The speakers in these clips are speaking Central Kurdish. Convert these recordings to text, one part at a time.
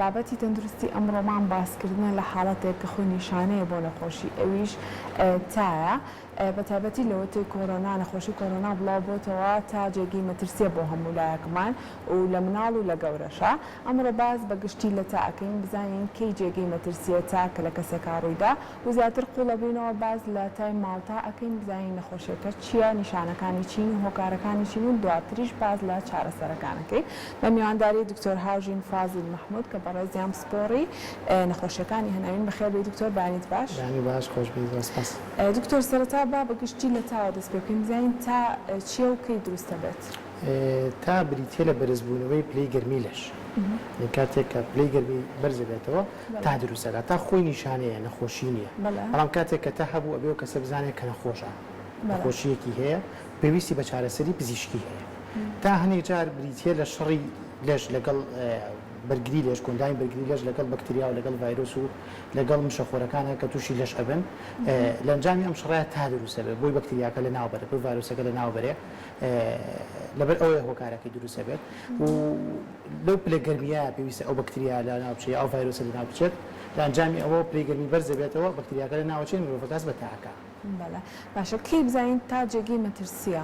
بابەتی تەندروستی ئەمڕۆمان باسکردنە لە حاڵەتێک کە خۆی نیشانەیە بۆ نەخۆشی ئەویش تایە بە تایبەتی لەوەتەی کۆرۆنا نەخۆشی کۆرۆنا بڵاو بۆتەوە تا جێگەی مەترسیە بۆ هەموو لایەکمان و لە مناڵ و لە گەورەشا ئەمڕۆ باس بە گشتی لە تا ئەکەین بزانین کەی جێگەی مەترسیە تا کە لە کەسێکا ڕوویدا و زیاتر قوڵەبینەوە باس لە تای ماڵتا ئەکەین بزانین نەخۆشیەکە چیە نیشانەکانی چین و هۆکارەکانی چین و دواتریش باس لە چارەسەرەکان ئەکەین بە میوانداری دکتۆر هاوژین فازیل مەحمود کە بەڕێزیان پسپۆڕی نەخۆشیەکانی هەناوین بەخێر بێی دکتۆر بەیانیت باش. بەیانی باش خۆش بێی زۆر سپاس. دکتۆر سەرەتا با بە گشتی لە تاوە دەست پێ بکەین بزانین تا چیە و کەی دروست ئەبێت؟ تا بریتیە لە بەرزبوونەوەی پلەی گەرمی لەش یانی کاتێک کە پلەی گەرمی بەرز ئەبێتەوە تا دروست ئەکات تا خۆی نیشانەیە نەخۆشی نیە بەڵام کاتێک کە تا هەبوو ئەبێ ئەو کەسە بزانێت کە نەخۆشە نەخۆشیەکی هەیە پێویستی بە چارەسەری پزیشکی هەیە تا هەنێک جار بریتیە لە شەڕی لەش لەگەڵ بەرگری لەش کۆندامی بەرگری لەش لەگەڵ بەکتریا و لەگەڵ ڤایرۆس و لەگەڵ مشەخۆرەکانە کە تووشی لەش ئەبن لە ئەنجامی ئەم شەڕەیە تا دروست ئەبێت بۆی بەکتریاکە لە ناو بەرێت بۆی ڤایرۆسەکە لە ناو بەرێ لەبەر ئەوەیە هۆکارەکەی دروست ئەبێت و لەو پلە گەرمیە پێویستە ئەو بەکتریا لە ناو بچێت ئەو ڤایرۆسە لە ناو بچێت لە ئەنجامی ئەوە پلەی گەرمی بەرز دەبێتەوە بەکتریاکە لە ناوەچێت مرۆڤەکە هەست بە تا ئەکا. بەڵێ باشە کەی بزانین تا جێگەی مەترسیە؟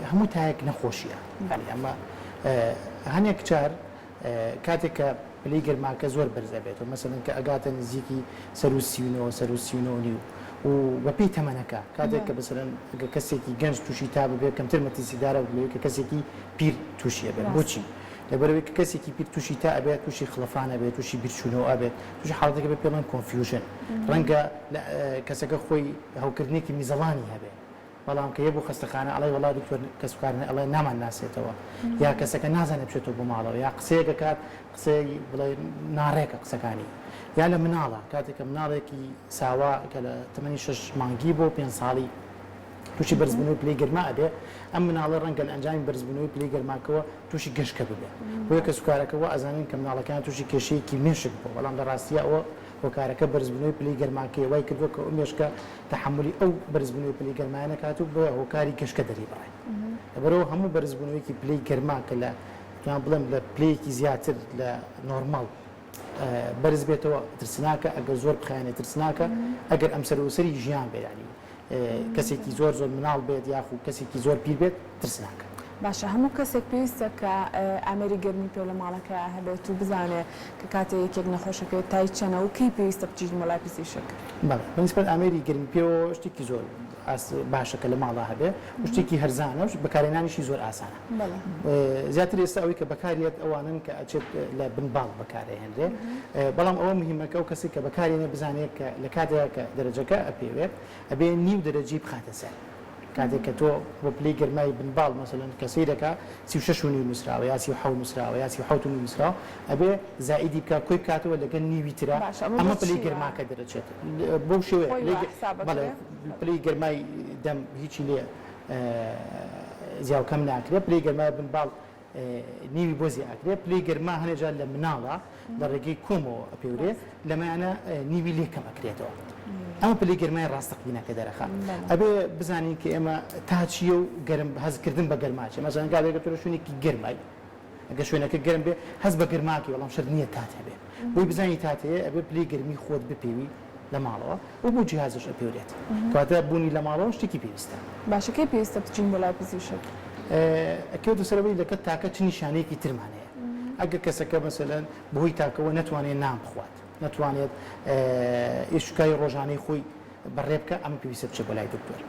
هەموو تایەک نەخۆشیە یانی ئەمە هەنێک جار کاتێک کە پلەی گەرماکە زۆر بەرز ئەبێتەوە مەسەلەن کە ئەگاتە نزیکی سەروو 39 سەروو 39 و نیو و بەپێی تەمەنەکە کاتێک کە مەسەلەن ئەگەر کەسێکی گەنج تووشی تا ببێت کەمتر مەترسیدارە لەوەی کە کەسێکی پیر تووشی ئەبێت بۆچی؟ لەبەرئەوەی کە کەسێکی پیر تووشی تا ئەبێت تووشی خڵەفان ئەبێت تووشی بیرچوونەوە ئەبێت تووشی حاڵەتێک ئەبێت پێی ئەڵێن confusion ڕەنگە کەسەکە خۆی هەوکردنێکی میزەڵانی هەبێت بەڵام کە یە بۆ خەستەخانە ئەڵێ وەڵا دکتۆر کەسوکار ئەڵێ نامان ناسێتەوە یا کەسەکە نازانێت بچێتەوە بۆ ماڵەوە یا قسەیەک ئەکات قسەی بڵێ ناڕێکە قسەکانی یا لە مناڵە کاتێک کە مناڵێکی ساوا کە لە تەمەنی شەش مانگی بۆ پێنج ساڵی تووشی بەرزبوونەوەی پلەی گەرما ئەبێ ئەم مناڵە ڕەنگە لە ئەنجامی بەرزبوونەوەی پلەی گەرماکەوە تووشی گەشکە ببێ بۆیە کەسوکارەکە وا ئەزانن کە مناڵەکەیان تووشی کێشەیەکی مێشک بووە بەڵام لە ڕاستییا ئەوە هۆکارەکە بەرزبوونەوەی پلەی گەرماکەیە وای کردووە کە ئەو مێشکە تەحەمولی ئەو بەرزبوونەوەی پلەی گەرمایە نەکات و بە هۆکاری گەشکە دەریبڕێت. لەبەرئەوە هەموو بەرزبوونەوەیەکی پلەی گەرما کە لە توان بڵێم لە پلەیەکی زیاتر لە نۆرماڵ بەرز بێتەوە ترسناکە، ئەگەر زۆر بخایەنێت ترسناکە، ئەگەر ئەمسەر و ئەوسەری ژیان بێت یانی کەسێکی زۆر زۆر مناڵ بێت یاخو کەسێکی زۆر پیر بێت ترسناکە. باشە هەموو کەسێک پێویستە کە ئامێری گەرمی پێو لە ماڵەکەیا هەبێت و بزانێ کە کاتێ یەکێک نەخۆشەکەی تای چەنە و کەی پێویستە بچیت بۆ لای پزیشک؟ بەڵێ بەنیسبەت ئامێری گەرمی پێوەوە شتێکی زۆر باشە کە لە ماڵا هەبێ و شتێکی هەرزانە و بەکارهێنانیشی زۆر ئاسانە. زیاتر ئێستا ئەوەی کە بەکاریەت ئەوانەن کە ئەچێت لە بن باڵ بەکارئەهێنرێ بەڵام ئەوە مهمە کە ئەو کەسەی کە بەکارێنێ بزانێت کە لە کاتێکا کە دەرەجەکە ئەپێوێت ئەبێ نیو دەرەجەی بخاتە سەر کاتێک کە تۆ بۆ پلەی گەرمای بن باڵ مەسەلەن کە سەیرەکە 36 و نیو نووسراوە یا 37 نووسراوە یا 37 و نیو نووسراوە ئەبێ زائیدی بکا کۆی بکاتەوە لەگەل نیوی ترا باشە ئەمە ئەمە بۆ پلەی چییە؟ گەرماکە دەرەچێت بەو شێوەیە خۆی پلەی وا حساب بەڵێ ئەکرێ؟ پلەی گەرمای دەم هیچی لێ زیا و کەم ناکرێ پلەی گەرمای بن باڵ نیوی بۆ زیا ئەکرێ پلەی گەرما هەنێ جار لە مناڵا لە ڕێگەی کۆمەوە ئەپێورێ لەمەیانە نیوی لێ کەم ئەکرێتەوە ئەمە پلەی گەرمای ڕاستەقینە کە دەرەخا ئەبێ بزانین کە ئێمە تا چییە و گەرم هەستکردن بە گەرما چیە مەسەلەن کاتێک تۆ لە شوێنێکی گەرمای ئەگەر شوێنەکە گەرم بێ هەست بە گەرماکەی بەڵام شەرت نییە تات هەبێ بۆی بزانی تات هەیە ئەبێ پلەی گەرمی خۆت بپێوی لە ماڵەوە و بۆ جیهازش ئەپێورێت کەواتە بوونی لە ماڵەوە شتێکی پێویستە. باشە کەی پێویستە بچین بۆ لای پزیشک؟ ئەکەوێتە سەر ئەوەی لەگەڵ تاکە چ نیشانەیەکی ترمان هەیە ئەگەر کەسەکە مەسەلەن بەهۆی تاکەوە نەتوانێت نان بخوات نەتوانێت ئیش و کاری ڕۆژانەی خۆی بەڕێ بکە ئەمە پێویستە بچێت بۆ لای دکتۆر.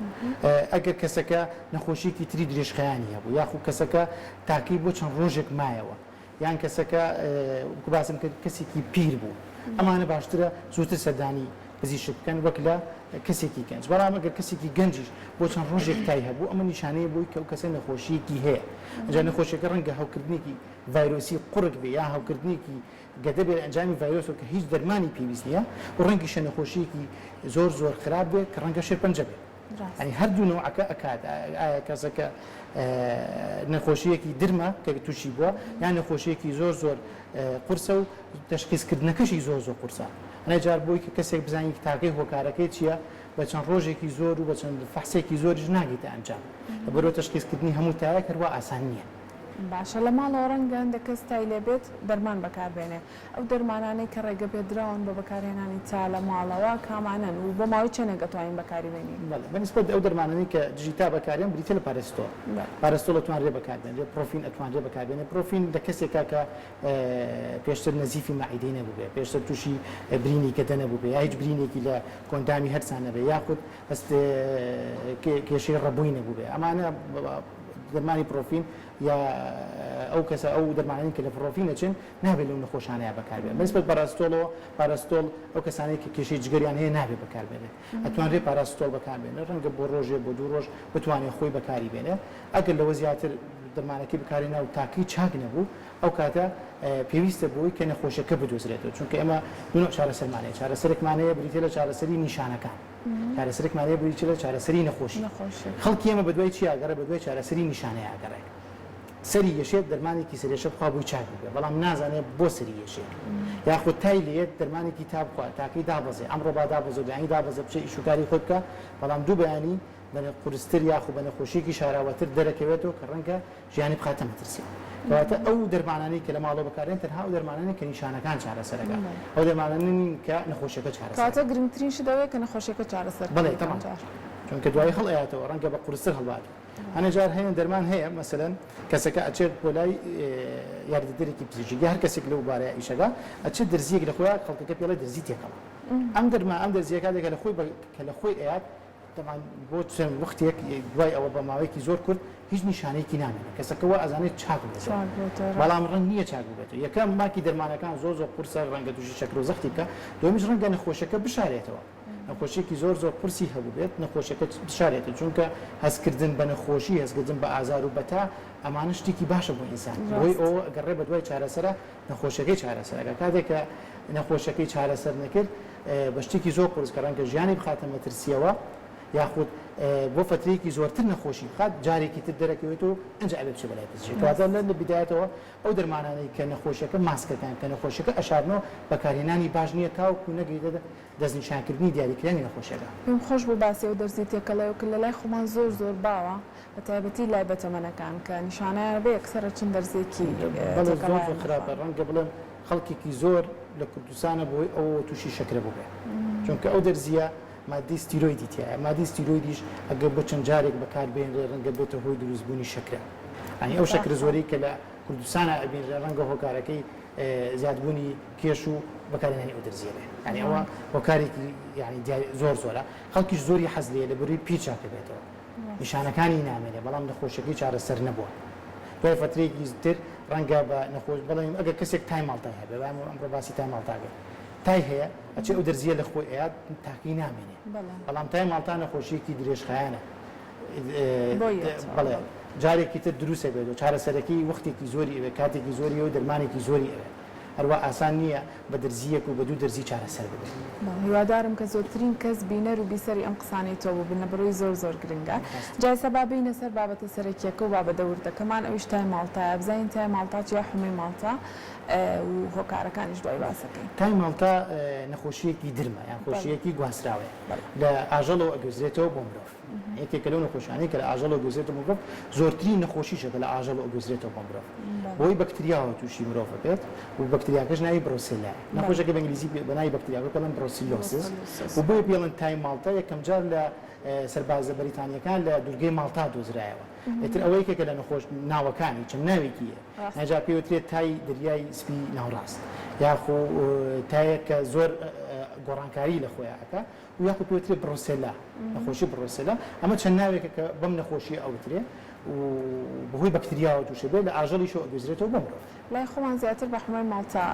ئەگەر کەسەکە نەخۆشیەکی تری درێژخایەنی هەبوو یاخود کەسەکە تاکەی بۆ چەند ڕۆژێک مایەوە یان کەسەکە وەکو باسم کرد کەسێکی پیر بوو ئەمانە باشترە زووتر سەردانی پزیشک بکەن وەک لە کەسێکی گەنج بەڵام ئەگەر کەسێکی گەنجیش بۆ چەند ڕۆژێک تای هەبوو ئەمە نیشانەیە بۆی کە ئەو کەسە نەخۆشیەکی هەیە ئەجا نەخۆشیەکە ڕەنگە هەوکردنێکی ڤایرۆسی قوڕگ بێ یا هەوکردنێکی گەدە بێ لە ئەنجامی ڤایرۆسەوە کە هیچ دەرمانی پێویست نییە و ڕەنگیشە نەخۆشییەکی زۆر زۆر خراپ بێ کە ڕەنگە شێرپەنجە بێ یانی هەردوو نەوعەکە ئەکات ئایا کەسەکە نەخۆشییەکی درمە کە تووشی بووە یان نەخۆشییەکی زۆر زۆر قورسە و تەشخیصکردنەکەشی زۆر زۆر قورسە هەنێ جار بۆی کە کەسێک بزانیت تاکەی هۆکارەکەی چییە بە چەند ڕۆژێکی زۆر و بە چەند فەحسێکی زۆریش ناگەیتە ئەنجام لەبەرئەوە تەشخیصکردنی هەموو تایەک هەروا ئاسان نییە. باشە لە ماڵەوە ڕەنگە هەندێک کەس تای لێ بێت دەرمان بەکار بێنێ ئەو دەرمانانەی کە ڕێگە پێدراون بە بەکارهێنانی تا لە ماڵەوە کامانەن و بۆ ماوەی چەندێک ئەتوانین بەکاری بێنین؟ بەڵێ بە نیسبەت ئەو دەرمانانەی کە دژی تا بەکارێن بریتیە لە پارێستۆڵ پارێستۆڵ ئەتوانرێ بەکار بێنرێ پرۆفین ئەتوانرێ بەکار بێنرێ پرۆفین لە کەسێکا کە پێشتر نەزیفی مەعیدەی نەبووبێ پێشتر تووشی برینی گەدە نەبووبێ یا هیچ برینێکی لە کۆندامی هەرسا نەبێ یاخود هەست کێشەی ڕەبووی نەبووبێ ئەمانە دەرمانی پرۆفین یا ئەو کەسە ئەو دەرمانانەی کە لە پرۆفین ئەچن نابێت لەو نەخۆشانەیا بەکاربێن بەنسبەت پاراستۆڵەوە پاراستۆڵ ئەو کەسانەی کە کێشەی جگەریان هەیە نابێت بەکاربێنێت ئەتوانرێت پاراستۆڵ بەکاربێنێت ڕەنگە بۆ ڕۆژێ بۆ دوو ڕۆژ بتوانێت خۆی بەکاری بێنێت ئەگەر لەوە زیاتر دەرمانەکەی بەکارهێنا و تاکەی چاک نەبوو ئەو کاتە پێویستە بۆی کە نەخۆشیەکە بدۆزرێتەوە چونکە ئێمە دوو نەوع چارەسەرمان هەیە چارەسەرێکمان هەیە بریتیە لە چارەسەری نیشانەکان چارەسەرێکمان هەیە بریتیە لە چارەسەری نەخۆشی خەڵکی ئێمە بەدوای چیا ئەگەڕێ بەدوای چارەسەری نیشانەیە ئەگەڕێ سەری یەشێت دەرمانێکی سەرێشە بخوا بۆی چاک ببێ بەڵام نازانێ بۆ سەری یەشێ یاخود تای لێیەت دەرمانێکی تا بخوا تاکەی دابەزێ ئەمڕۆ با دابەزێ بەیانی دابەزێ بچێ ئیش و کاری خۆی بکا بەڵام دوو بەیانی بە قورستر یاخو بە نەخۆشیەکی شاراوەتر دەرەکەوێتەوە کە ڕەنگە ژیانی بخاتە مەترسیەوە کەواتە ئەو دەرمانانەی کە لە ماڵەوە بەکاردێن تەنها ئەو دەرمانانەن کە نیشانەکان چارەسەرەکە ئەو دەرمانانە نین کە نەخۆشیەکە چارەسەر کەواتە گرنگترین شت ئەوەیە کە نەخۆشیەکە چارەسەر بەڵێ تەبعەن چونکە دوایی هەڵئەیاتەوە ڕەنگە بە قورستر هەڵباتەوە هەنێ جار هەیە دەرمان هەیە مەسەلەن کەسەکە ئەچێت بۆ لای یاریدەدەرێکی پزیشکی یا هەر کەسێک لەو بارەیە ئیشەکە ئەچێت دەرزیەک لە خۆیان خەڵکەکە پێڵێ دەرزی تێکەڵە ئەم دەرما ئەم دەرزیە کاتێک کە لە خۆی کە لە خۆی ئەیات تەبعەن بۆ چەند وەختێک دوای ئەوە بە ماوەیەکی زۆر کورت هیچ نیشانەیەکی نامێنێت کەسەکە وا ئەزانێت چاک بووەتەوە چاک بووەتەوە بەڵام ڕەنگ نییە چاک بووبێتەوە یەکەم ماکی دەرمانەکان زۆر زۆر قورسە ڕەنگە تووشی شەکرە و زەختی بکا دووەمیش ڕەنگە نەخۆشەکە بشارێتەوە نەخۆشیەکی زۆر زۆر قورسی هەبووبێت نەخۆشەکە بشارێتەوە چونکە هەستکردن بە نەخۆشی هەستکردن بە ئازار و بە تا ئەمانە شتێکی باشە بۆ ئینسان بۆی ڕاستە. ئەوە ئەگەڕێ بەدوای چارەسەرە نەخۆشیەکەی چارەسەر ئەکات کاتێک کە نەخۆشیەکەی چارەسەر نەکرد بە شتێکی زۆر قورس کە ڕەنگە ژیانی بخاتە مەترسیەوە یاخود بۆ فەترەیەکی زۆرتر نەخۆشی بخات جارێکی تر دەرەکەوێت و ئەنجا ئەبێ بچێ بەلای پزیشک کەواتە لە لە بیدایەتەوە ئەو دەرمانانەی کە نەخۆشیەکە ماسکەکان کە نەخۆشیەکە ئەشارنەوە بەکارهێنانی باش نییە تاوەکو نەگەیتە دەستنیشانکردنی دیاریکراوی نەخۆشیەکە. پێم خۆش بوو باسی ئەو دەرزی تێکەڵەیەو کرد لەلای خۆمان زۆر زۆر باوە بە تایبەتی لای بەتەمەنەکان کە نیشانەیان بێ یەکسەر ئەچن دەرزیەکی بەڵێ زۆر زۆر تێکەڵەیان خراپە ئەخۆن. ڕەنگە بڵێم خەڵکێکی زۆر لە کوردستانە بەهۆی ئەوەوە تووشی شەکرە بووبێ چونکە ئەو دەرزییە ماددەی ستیرۆیدی تیایە ماددەی ستیرۆیدیش ئەگەر بۆ چەند جارێک بەکار بهێنرێ ڕەنگە بێتە هۆی دروستبوونی شەکرە یانی ئەو شەکرە بەداخەوە. زۆرەی کە لە کوردستانا ئەبینرێ ڕەنگە هۆکارەکەی زیادبوونی کێش و بەکارهێنانی ئەو دەرزییە بێ یانی ئەوە هۆکارێکی یانی دیاری زۆر زۆرە خەڵکیش زۆری حەز لێیە لەبەرەوەی پێی چاکەبێتەوە نیشانەکانی نامێنێ بەڵام نەخۆشیەکەی چارەسەر نەبووە دوای فەترەیەکی تر ڕەنگە بە نەخۆش بڵێن ئەگەر کەسێک تای ماڵتای هەبێ با ئەمڕۆ باسی تای ماڵتا بێت تای هەیە ئەچێ ئەو دەرزیە لە خۆی ئەیات تاکەی نامێنێ بەڵام تای ماڵتا نەخۆشیەکی درێژخایەنە بەڵێ جارێکی تر دروستە بێت و چارەسەرەکەی وەختێکی زۆری ئەوێت کاتێکی زۆری و دەرمانێکی زۆری ئەوێت هەروا ئاسان نییە بە دەرزییەک و بە دوو دەرزی چارەسەر ببێت. بەڵێ هیوادارم کە زۆرترین کەس بینەر و بیسەری ئەم قسانەی تۆ بووبن لەبەرئەوەی زۆر زۆر گرنگە. جا ئێستا با بێینە سەر بابەتە سەرەکیەکە و بابەتە وردەکەمان ئەویش تای ماڵتایە بزانین تای ماڵتا چیە حومەی ماڵتا و هۆکارەکانیش دوای باسەکەین. تای ماڵتا نەخۆشییەکی درمە یان خۆشییەکی گواستراوەیە لە ئاژەڵەوە ئەگوێزرێتەوە بۆ مرۆڤ. یەکێکە لەو نەخۆشیانەی کە لە ئاژەڵەوە گوێزرێتەوە بۆ مرۆڤ، زۆرترین نەخۆشیشە کە لە ئاژەڵەوە ئەگوێزرێتەوە بۆ مرۆڤ. بەهۆی بەکتریاوە تووشی مرۆڤ ئەبێت و بەکتریاکەش ناوی بڕۆسێلایە. نەخۆشەکە بە ئینگلیزی بە ناوی بەکتریاکە پێڵێن brucellosis و بۆیە پێڵێن تای ماڵتا یەکەمجار لە سەربازە بەریتانییەکان لە دوورگەی ماڵتا دۆزرایەوە. ئیتر ئەوە یەکێکە لە نەخۆش ناوەکانی، چەند ناوێکی هەیە. ئەجا پێی وترێت تای دەریای سپی ناوڕاست یاخو تایەک کە زۆر گۆڕانکاری لە خۆیا ئەکا. و یاخود پێوترێ بڕۆسێلا، نەخۆشی بڕۆسێلا، ئەمە چەند ناوێکە کە بەم نەخۆشییە ئەوترێ و بەهۆی بەکتریاوە تووشە بێت، لە ئاژەڵیشەوە ئەگوێزرێتەوە بۆ مرۆڤ. لای خۆمان زیاتر بە حومەی ماڵتا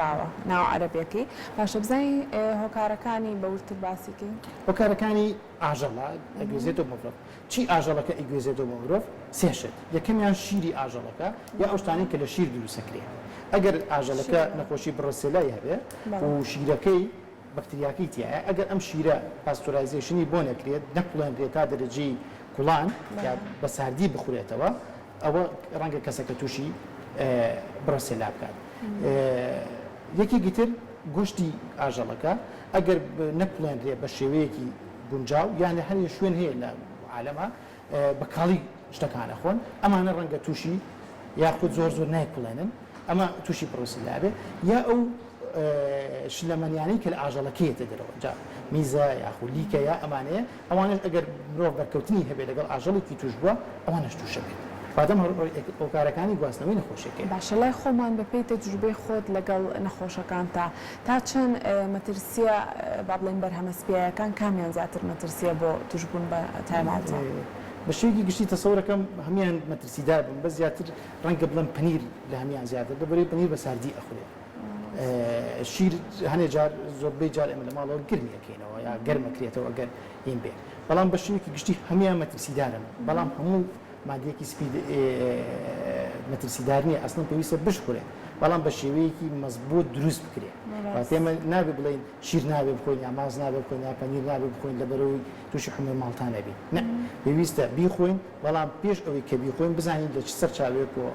باوە ناوە عەرەبیەکەی. باشە بزانین هۆکارەکانی بە وردتر باسی کەین. هۆکارەکانی ئاژەڵە ئەگوێزێتەوە بۆ مرۆڤ. چی ئاژەڵەکە ئەیگوێزێتەوە بۆ مرۆڤ؟ سێ شت، یەکەمیان شیری ئاژەڵەکە یا ئەو شتانەی کە لە شیر دروست ئەکرێ. ئەگەر ئاژەڵەکە نەخۆشی بڕۆسێلای هەبێ و شیرەکەی بەکتریاکەی تیایە ئەگەر ئەم شیرە pasteurization ی بۆ نەکرێت نەکوڵێنرێت تا دەرەجەی کوڵان یا بە ساردی بخورێتەوە ئەوە ڕەنگە کەسەکە تووشی بڕۆسێلا بکات یەکێکی تر گۆشتی ئاژەڵەکە ئەگەر نەکوڵێنرێ بە شێوەیەکی گونجاو یان هەنێ شوێن هەیە لە عالەمە بە کاڵی شتەکان ئەخۆن ئەمانە ڕەنگە تووشی. یاخود زۆر زۆر نایکوڵێنن ئەمە تووشی بڕوسیلا ئەبێ یا ئەو شلەمەنیانەی کە لە ئاژەڵەکە یەتە دەرەوە جا میزە یاخود لیکە یا ئەمانەیە ئەوانەش ئەگەر مرۆڤ بەرکەوتنی هەبێت لەگەڵ ئاژەڵێکی تووشبووە ئەوانەش تووشەبێت واتە هۆکارەکانی گواستنەوەی نەخۆشیەکەیە. باشە لای خۆمان بە پێی تەجروبەی خۆت لەگەڵ نەخۆشەکانتا تا چەند مەترسیە با بڵێین بەرهەمە سپیایەکان کامیان زیاتر مەترسیە بۆ توشبوون بە تای ماڵتا؟ بە شێوەیەکی گشتی تەسەورەکەم هەموویان مەترسیدار بن بەس زیاتر ڕەنگە بڵێم پەنیر لە هەموویان زیاتر لەبەرئەوەی پەنیر بە ساردی ئەخورێت شیر هەنێ جار زۆربەی جار ئێمە لە ماڵەوە گرمی ئەکەینەوە یا گەرم ئەکرێتەوە ئەگەر هین بێ بەڵام بە شێوەیەکی گشتی هەموویان مەترسیدارن بەڵام هەموو مادەیەکی سپی مەترسیدار نییە ئەسڵەن پێویستە بشخورێت بەڵام بە شێوەیەکی مەزبوط دروست بکرێت واتە ئێمە نابێ بڵێین شیر نابێ بخۆین یا ماست نابێ بخۆین یا پەنیر نابێ بخۆین لەبەرئەوەی تووشی حمەی ماڵتا نەبین نە پێویستە بیخۆین بەڵام پێش ئەوەی کە بیخۆین بزانین لە چ سەرچاوەیەکەوە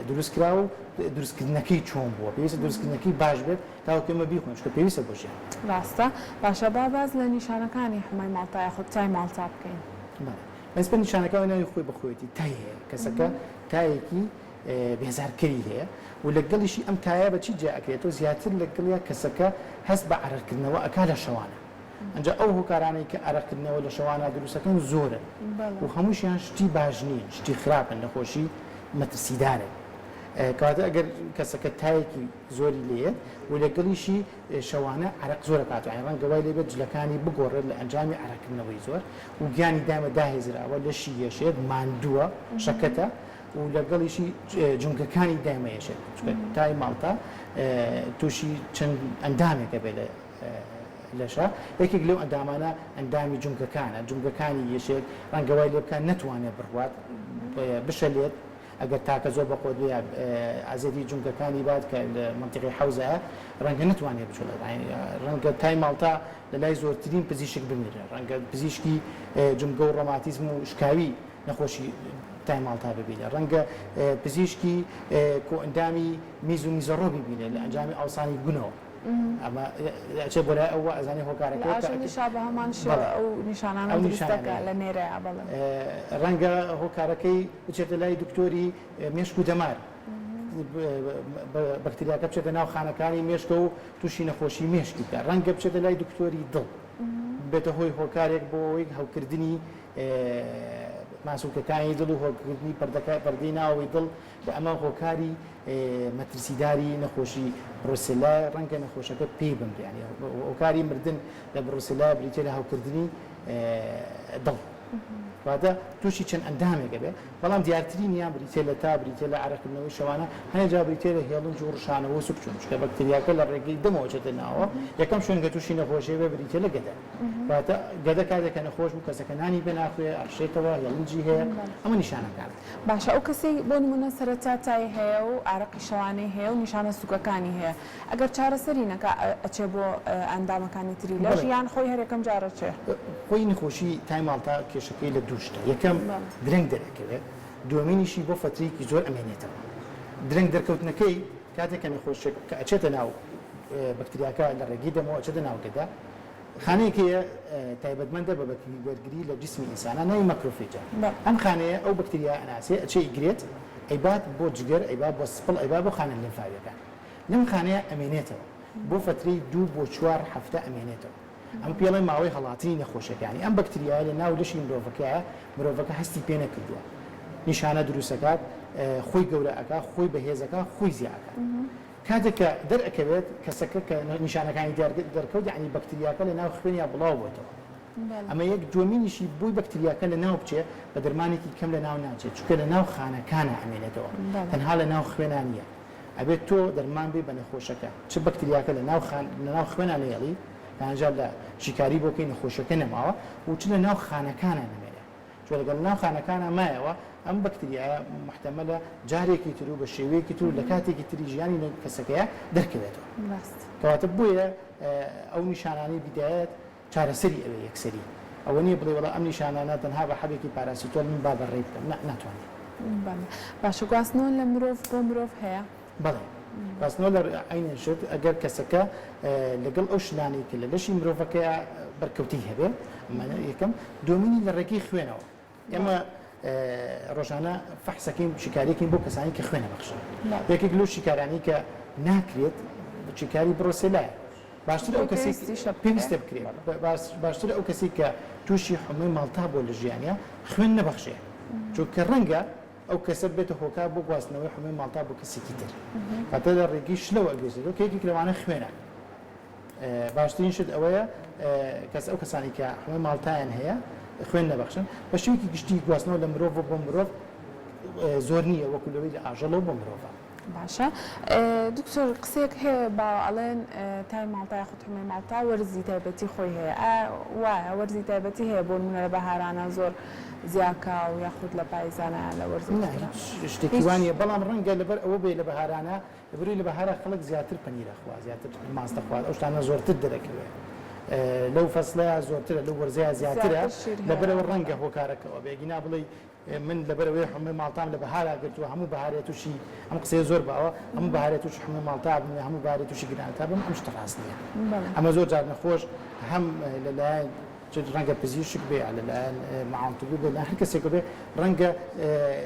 دروست کراوە و دروستکردنەکەی چۆن بووە پێویستە دروستکردنەکەی باش بێت تاوەکو ئێمە بیخۆین چونکە پێویستە بۆ ژیان. ڕاستە باشە با باس لە نیشانەکانی حمای ماڵتا یاخود تای ماڵتا بکەین. بەڵێ بەنسبەت نیشانەکان ناوی خۆی بە خۆیەتی تای هەیە کەسەکە تایەکی بێزارکەری هەیە و لەگەڵیشی ئەم تایە بە چی جیا ئەکرێتەوە زیاتر لەگەڵیا کەسەکە هەست بە عەرەقکردنەوە ئەکا لە شەوانە ئەنجا ئەو هۆکارانەی کە ئارەقکردنەوە لە شەوانە دروستەکەن زۆرن و هەمووشیان شتی باش نین، شتی خراپن، نەخۆشی مەترسیدارن. کەواتە ئەگەر کەسەکە تایەکی زۆری لێیەت و لەگەڵیشی شەوانە عەرەق زۆر ئەکات یانی ڕەنگە وای لێبێت جلەکانی بگۆڕێت لە ئەنجامی عەرەقکردنەوەی زۆر و گیانی دایمە داهێزراوە، لەشی یەشێت، ماندووە، شەکەتە و لەگەڵیشی جومگەکانی دایمە یەشێت، چونکە تای ماڵتا تووشی چەند ئەندامێک ئەبێت لە لەشە، یەکێک لەو ئەندامانە ئەندامی جومگەکانە، جومگەکانی یەشێت، ڕەنگە وای لێبکات نەتوانێت بڕوات، بشەلێت، ئەگەر تاکە زۆر بەقوەت بێ یا ئازیەتی جومگەکانی بات کە لە مەنتیقەی حەوزایە، ڕەنگە نەتوانێت بجوڵێت، ڕەنگە تای ماڵتا لە لای زۆرترین پزیشک بمیرێ، ڕەنگە پزیشکی جومگە و ڕۆماتیزم و شکاوی نەخۆشی تای ماڵتا ببینێ، ڕەنگە پزیشکی کۆئەندامی میز و میزەڕۆ ببینێ لە ئەنجامی ئاوسانی گونەوە. ئەمە ئەچێ بۆ لای ئەو وا ئەزانێ هۆکارەکەی لە ئاژەڵیشا بە هەمان شێوە ئەو نیشانانە دروست دەکا لە نێرەیا بەڵێ. ڕەنگە هۆکارەکەی بچێتە لای دکتۆری مێشک و دەمار بەکتریاکە بچێتە ناو خانەکانی مێشکە و تووشی نەخۆشی مێشکی بکات ڕەنگە بچێتە لای دکتۆری دڵ بێتە هۆی هۆکارێک بۆ ئەوەی هەوکردنی ماسولکەکانی دڵ و هەوکردنی پەردەکە پەردەی ناوەوەی دڵ کە ئەمە هۆکاری مەترسیداری نەخۆشی بڕوسێلایە، ڕەنگە نەخۆشەکە پێی بمرێ، یانی هۆکاری مردن لە بڕوسێلایە بریتیە لە هەوکردنی دڵ، واتە تووشی چەند ئەندامێک ئەبێ، بەڵام دیارترینیان بریتیە لە تا، بریتیە لە عەرەقکردنەوەی شەوانە، هەنێ جار بریتیە لە هێڵنج و ڕشانەوە و سکچوون، چونکە بەکتریاکە لە ڕێگەی دەمەوە ئەچێتە ناوەوە، یەکەم شوێن کە تووشی نەخۆشی ئەبێ بریتیە لە گەدە. واتە گەدە کاتێک کە نەخۆش بوو کەسەکە نانی پێ ناخورێ، ئەڕشێتەوە، هێڵنجی هەیە، ئەمە نیشانەکانە. باشە ئەو کەسەی بۆ نمونە سەرەتا تای هەیە و ئارەقی شەوانەی هەیە و نیشانە سوکەکانی هەیە ئەگەر چارەسەری نەکا ئەچێ بۆ ئەندامەکانی تری لەش یان خۆی هەر یەکەم جار ئەچێ؟ خۆی نەخۆشی تای ماڵتا کێشەکەی لە دوو شتە یەکەم درەنگ دەرئەکەوێت دووەمینیشی بۆ فەترەیەکی زۆر ئەمێنێتەوە درەنگ دەرکەوتنەکەی کاتێک کە نەخۆشیەک کە ئەچێتە ناو بەکتریاکە لە ڕێگەی دەمەوە ئەچێتە ناو گەدە خانەیەک هەیە تایبەتمەندە بە بەرگری لە جسمی ئینسانا ناوی ماکرۆفیجە ئەم خانەیە ئەو بەکتریا ئەناسێ ئەچێ ئیگرێت ئەیبات بۆ جگەر ئەیبات بۆ سپڵ ئەیبات بۆ خانە لیمفاویەکان لەم خانەیە ئەمێنێتەوە بۆ فەترەی دوو بۆ چوار هەفتە ئەمێنێتەوە ئەم پێڵێ ماوەی هەڵاتنی نەخۆشیەکە یانی ئەم بەکتریایە لە ناو لەشی مرۆڤەکەیە مرۆڤەکە هەستی پێ نەکردووە نیشانە دروستەکات خۆی گەورە ئەکا خۆی بەهێزەکە خۆی زیا ئەکات کاتێک کە دەرئەکەوێت کەسەکە کە نیشانەکانی دیار دەرکەوت یەعنی بەکتریاکە لە ناو خوێنیا بڵاو بۆتەوە ئەمە یەک دووەمینیشی بۆی بەکتریاکە لە ناو بچێ بە دەرمانێکی کەم لە ناو ناچێت چونکە لە ناو خانەکانا ئەمێنێتەوە تەنها لە ناو خوێنا نییە ئەبێت تۆ دەرمان بێ بە نەخۆشەکە چ بەکتریاکە لە ناو خان لە ناو خوێنا نەیەڵی هەنجار لە شیکاری بۆ کەی نەخۆشیەکە نەماوە و چ لە ناو خانەکانا نەمێنێ چونکە لەگەڵ ناو خانەکانا مایەوە ئەم بەکتریایە موحتەمەلە جارێکی تر و بە شێوەیەکی تر و لە کاتێکی تری ژیانی کەسەکەیا دەرکەوێتەوە. کەواتە بۆیە ئەو نیشانانەی بیدایەت چارەسەری ئەوێ یەکسەری ئەوە نییە بڵێی وەڵا ئەم نیشانانە تەنها بە حەبێکی پاراسیتۆل من با بەڕێی بکەم نا ناتوانێ. بەڵێ باشە گواستنەوە لە مرۆڤ بۆ مرۆڤ هەیە؟ بەڵێ گواستنەوە لە عەینەن شت ئەگەر کەسەکە لەگەڵ ئەو شلانەی کە لە لەشی مرۆڤەکەیا بەرکەوتەی هەبێ ئەمە یەکەم دووەمینی لە ڕێگەی خوێنەوە ئێمە. ڕۆژانە فەحسەکەین شیکاریەکەین بۆ کەسانی کە خوێنە بەخشن یەکێک لەو شیکارانەی کە ناکرێت شیکاری بڕۆسێلایە باشتر ئەو کەسی پێویستە بکرێت باشتر ئەو کەسی کە تووشی حمەی ماڵتا بۆ لە ژیانە خوێن نەبەخشێ چونکە ڕەنگە ئەو کەسە بێتە هۆکار بۆ گواستنەوەی حمەی ماڵتا بۆ کەسێکی تر کاتە لە ڕێگەی شلەوە ئەگوێزێتەوە کە یەکێک لەوانە خوێنە باشترین شت ئەوەیە کەس ئەو کەسانی کە حمەی ماڵتایان هەیە خوێن نەبەخشن بە شێوەیەکی گشتی گواستنەوە لە مرۆڤ بۆ مرۆڤ زۆر نییە وەکو لەوەی لە ئاژەڵەوە بۆ مرۆڤە. باشە دکتۆر قسەیەک هەیە باوە ئەڵێن تای ماڵتا یاخود حمەی ماڵتا وەرزی تایبەتی خۆی هەیە ئایا وایە وەرزی تایبەتی هەیە بۆ نمونە لە بەهارانە زۆر زیاکا و یاخود لە پایزانە یان لە وەرزێکی نا ترا هیچ شتێکی هیچ وا نییە بەڵام ڕەنگە لەبەر ئەوە بێ لە بەهارانە لەبەرئەوەی لە بەهارا خەڵک زیاتر پەنیر ئەخوا زیاتر ماست ئەخوات ئەو شتانە زۆرتر دەرەکەوێ لەو فەسڵەیا زۆرترە لەو وەرزەیا زیاترە زیاتر شیر هەیە لەبەرئەوە ڕەنگە هۆکارەکە ئەوە بێ گینا بڵێی من لەبەرئەوەی حمەی ماڵتام لە بەهارا گرتووە هەموو بەهارێ تووشی ئەم قسەیە زۆر باوە هەموو بەهارێ تووشی حمەی ماڵتا بم یا هەموو بەهارێ تووشی گرانەتا بم ئەم شتە ڕاست نییە ئەمە زۆر جار نەخۆش هەم لەلایەن ڕەنگە پزیشک بێ یا لەلایەن معاون طبی بێ لە هەر کەسێکە بێ ڕەنگە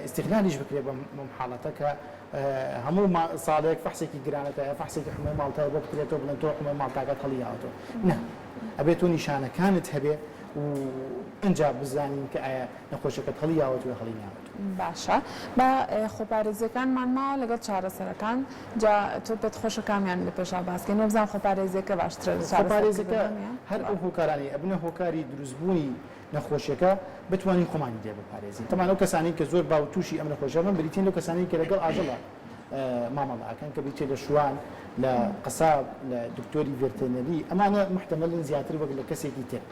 ئیستغلالیش بکرێ بەم حاڵەتە کە هەموو ساڵێک فەحسێکی گرانەتایە فەحسێکی حمەی ماڵتای بۆ بکرێتەوە بڵێن تۆ حمەی ماڵتاکەت هەڵیاوەتەوە نا ئەبێت تۆ نیشانەکانت هەبێ و ئنجا بزانین کە ئایا نەخۆشەکەت هەڵی یاوەتوە یا هەڵی ناوەتوە. باشە با خۆپارێزیەکانمان ماوە لەگەڵ چارەسەرەکان جا تۆ پێت خۆشە کامیان لە پێشا باس کەین وەبزانم خۆپارێزیەکە باشترە لە چارەسەر خۆپارێزەکە کردن یان هەر ئەو هۆکارانەی ئەبنە هۆکاری دروستبوونی نەخۆشیەکە بتوانین خۆمانی لێ بپارێزین تەبعەن ئەو کەسانەی کە زۆر باو تووشی ئەم نەخۆشیە بن بریتین لەو کەسانەی کە لەگەڵ ئاژەڵە مامەڵە ئەکەن کە بریتیە لە شوان، لە قەساب، لە دکتۆری ڤێرتێنەری، ئەمانە موحتەمەلن زیاتر وەک لە کەسێکی تر.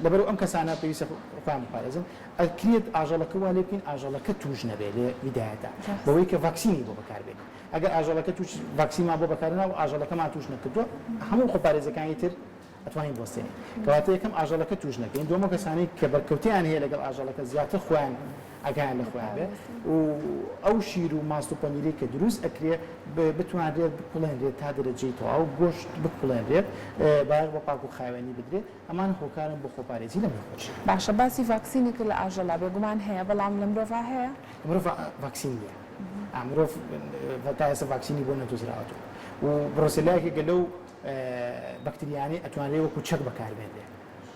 لەبەرئەوە ئەم کەسانە پێویستە خۆیان بپارێزن. ئەکرێت ئاژەڵەکە وا لێ بکەین ئاژەڵەکە تووش نەبێت لە بیدایەتا بەوەی کە ڤاکسینی بۆ بەکاربێنین. ئەگەر ئاژەڵەکە تووش ڤاکسینمان بۆ بەکارهێنا و ئاژەڵەکەمان تووش نەکردووە هەموو خۆپارێزەکانی تر ئەتوانین بوەستێنین. کەواتە یەکەم ئاژەڵەکە تووش نەکەین، دووەم ئەو کەسانەی کە بەرکەوتەیان هەیە لەگەڵ ئاژەڵەکە زیاتر خۆیان ئاگایان لە خۆیان بێ و ئەو شیر و ماست و پەنیرەی کە دروست ئەکرێ بتوانرێت بکوڵێنرێت تا دەرەجەی تەواو گۆشت بکوڵێنرێت بایەخ بە پاک و خاوێنی بدرێت ئەمانە هۆکارن بۆ خۆپارێزی لەم نەخۆشیە. باشە باسی ڤاکسینی کرد لە ئاژەڵا بێگومان هەیە بەڵام لە مرۆڤا هەیە؟ لە مرۆڤا ڤاکسین نییە مرۆڤ تا ئێستا ڤاکسینی بۆ نەدۆزراوەتەوە و بڕۆسێلا یەکێکە لەو بەکتریانەی ئەتوانرێ وەکو چەک بەکاربێنرێ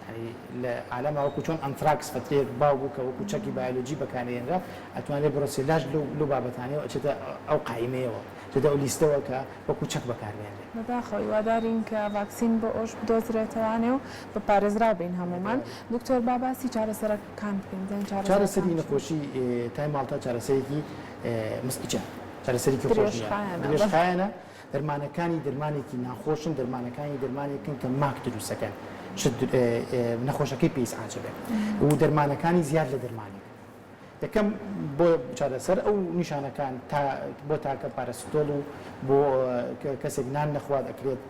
یانی لە عالەما وەکو چۆن ئەنتراکس فەترەیەک باو بوو کە وەکو چەکی بایۆلۆجی بەکارێنرا ئەتوانرێ بڕۆسێلاش لەو لەو بابەتانەیەوە ئەچێتە ئەو قایمەیەوە ئەچێتە ئەو لیستەوە کە وەکو چەک بەکاربێنرێ. بەداخەوە هیوادارین کە ڤاکسین بۆ ئەوش بدۆزرێتەوانێ و بە پارێزراو بین هەموومان. دکتۆر با باسی چارەسەرەکان بکەین بزانین چارەسەرەکان چارەسەری چین؟ نەخۆشی تای ماڵتا چارەسەرێکی مسئجە چارەسەرێکی خۆش نییە درێژخایەنە بەڵێ. درێژخایەنە دەرمانەکانی دەرمانێکی ناخۆشن، دەرمانەکانی دەرمانێکن کە ماک دروستەکەن شت نەخۆشەکەی پێ ئیزعاج ئەبێت و دەرمانەکانی زیاد لە دەرمانێک. یەکەم بۆ چارەسەر ئەو نیشانەکان تا بۆ تاکە پاراسیتۆڵ و بۆ کەسێک نان نەخوات ئەکرێت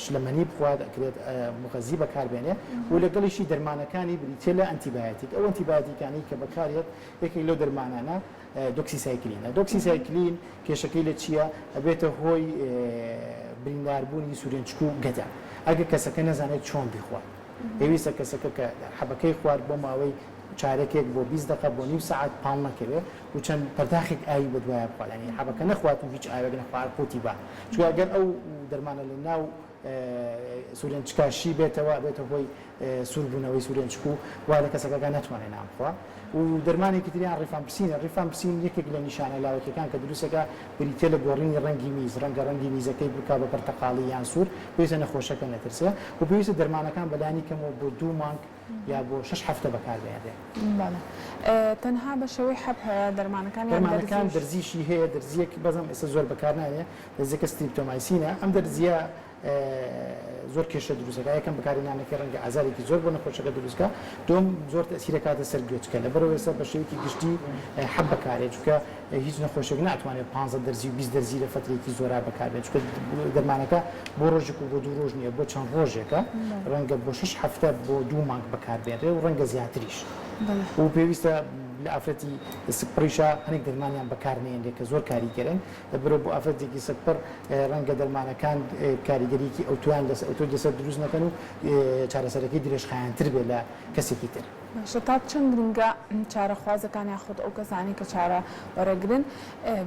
شلەمەنی بخوات ئەکرێت مغەزی بەکاربێنێ و لەگەڵیشی دەرمانەکانی بریتیە لە ئەنتیبایەتیک ئەو ئەنتیبایەتیکانەی کە بەکارێت یەکێک لەو دەرمانانە دۆکسیسایکلینە. دۆکسیسایکلین کێشەکەی لە چییە؟ ئەبێتە هۆی برینداربوونی سورێنچک و گەدە ئەگەر کەسەکە نەزانێت چۆن بیخوات. پێویستە کەسەکە کە حەبەکەی خوارد بۆ ماوەی چارەکێک بۆ 20 دەقە بۆ نیو سەعات پاڵ نەکەوێ و چەند پەرداخێک ئاوی بەدوایە بخوات یانی حەبەکە نەخوات و هیچ ئاوێک نەخوات قوتی با چونکە ئەگەر ئەو دەرمانە لە ناو سورێنچکا شی بێتەوە ئەبێتە هۆی سووربوونەوەی سورێنچک و وا لە کەسەکەکە نەتوانێت نان بخوا و دەرمانێکی تریان ڕیفامپسینە ڕیفامپسین یەکێک لە نیشانە لاوەکیەکان کە دروستەکە بریتیە لە گۆڕینی ڕەنگی میز ڕەنگە ڕەنگی میزەکەی بکا بە پرتەقاڵی یان سوور پێویستە نەخۆشەکە نەترسێ و پێویستە دەرمانەکان بەلانی کەمەوە بۆ دوو مانگ یا بۆ شەش هەفتە بەکاربهێنرێ. بەڵێ تەنها بە شێوەی حەب هەیە دەرمانەکان یان دەرمانەکان دەرزیش؟ دەرزیشی هەیە دەرزیەک بەزم ئێستا زۆر بەکار نایەنێ دەرزیەکە ستریپتۆمایسینە ئەم دەرزیە زۆر کێشە دروست دەکات یەکەم بەکارهێنانەکەی ڕەنگە ئازارێکی زۆر بۆ نەخۆشەکە دروست بکات دووەم زۆر تەئسیر ئەکاتە سەر گوێچکە لەبەرئەوە ئێستا بە شێوەیەکی گشتی حەب بەکارێت چونکە هیچ نەخۆشێک ناتوانێت 15 دەرزی و 20 دەرزی لە فەترێکی زۆرا بەکاربێت چونکە دەرمانەکە بۆ ڕۆژێک و بۆ دوو ڕۆژ نییە بۆ چەند ڕۆژێکە ڕەنگە بۆ شەش هەفتە بۆ دوو مانگ بەکاربێنرێ و ڕەنگە زیاتریش و پێویستە. لە ئافرەتی سکپڕیشا هەنێک دەرمانیان بەکار نێنرێ کە زۆر کاریگەرن، لەبەرئەوە بۆ ئافرەتێکی سکپڕ ڕەنگە دەرمانەکان کاریگەریی ئەوتۆیان لەسەر ئەوتۆی لەسەر دروست نەکەن و چارەسەرەکەی درێژخایەنتر بێت لە کەسێکی تر. باشە تا چەند گرنگە چارەخوازەکان یاخود ئەو کەسانەی کە چارە وەرەگرن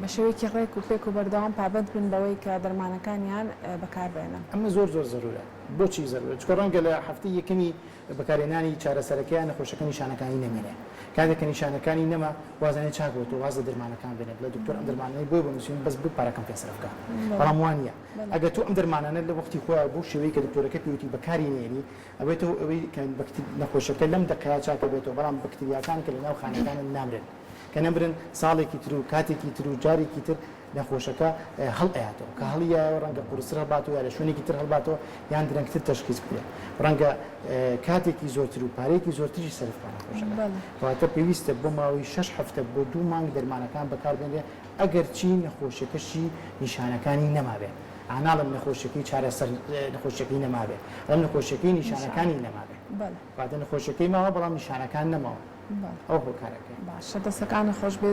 بە شێوەیەکی ڕێک و پێک و بەردەوام پابەند بن بەوەی کە دەرمانەکانیان بەکار بێنن؟ ئەمە زۆر زۆر زەرورە. بۆچی زەرورە؟ چونکە ڕەنگە لە هەفتەی یەکەمی بەکارهێنانی چارەسەرەکەیان نەخۆشەکە نیشانەکانی نەمێنێ. کاتێک کە نیشانەکانی نەما وازانێ چاک بۆتەوە واز لە دەرمانەکان بێنێ بڵێ دکتۆر ئەم دەرمانانەی بۆیە بۆم نووسیون بەس بۆ پارەکەم پێ سەرف کە. بەڵام وا نییە. ئەگەر تۆ ئەم دەرمانانە لە وەختی خۆیان بەو شێوەیەی کە دکتۆرەکە پێی وتی بەکاری نەیەنی ئەبێتەوە ئەوەی کە نەخۆشەکە لەم دەقەیا چاک ئەبێتەوە بەڵام بەکتریاکان کە لەناو خانەکانن نامرن. کە نەمرن ساڵێکی تر و کاتێکی تر و جارێکی تر نەخۆشەکە هەڵئەیاتەوە، کە هەڵیایەوە ڕەنگە قورستر هەڵباتەوە یا لە شوێنێکی تر هەڵباتەوە یان درەنگتر تەشخیس بکرێت، ڕەنگە کاتێکی زۆرتر و پارەیەکی زۆرتریش سەرف بکات نەخۆشەکە. کەواتە پێویستە بۆ ماوەی شەش هەفتە بۆ دوو مانگ دەرمانەکان بەکاربێنرێت ئەگەرچی نەخۆشیەکەشی نیشانەکانی نەمابێت، ئا ناڵێم نەخۆشیەکەی چارەسەر نەخۆشیەکەی نەمابێت، ئەڵێم نەخۆشیەکەی نیشانەکانی نەمابێت. کەواتە نەخۆشیەکەی ماوە بەڵام نیشانەکان نەماون. ئەوە هۆکارەکەیە. باشە دەستەکانت خۆش بێت.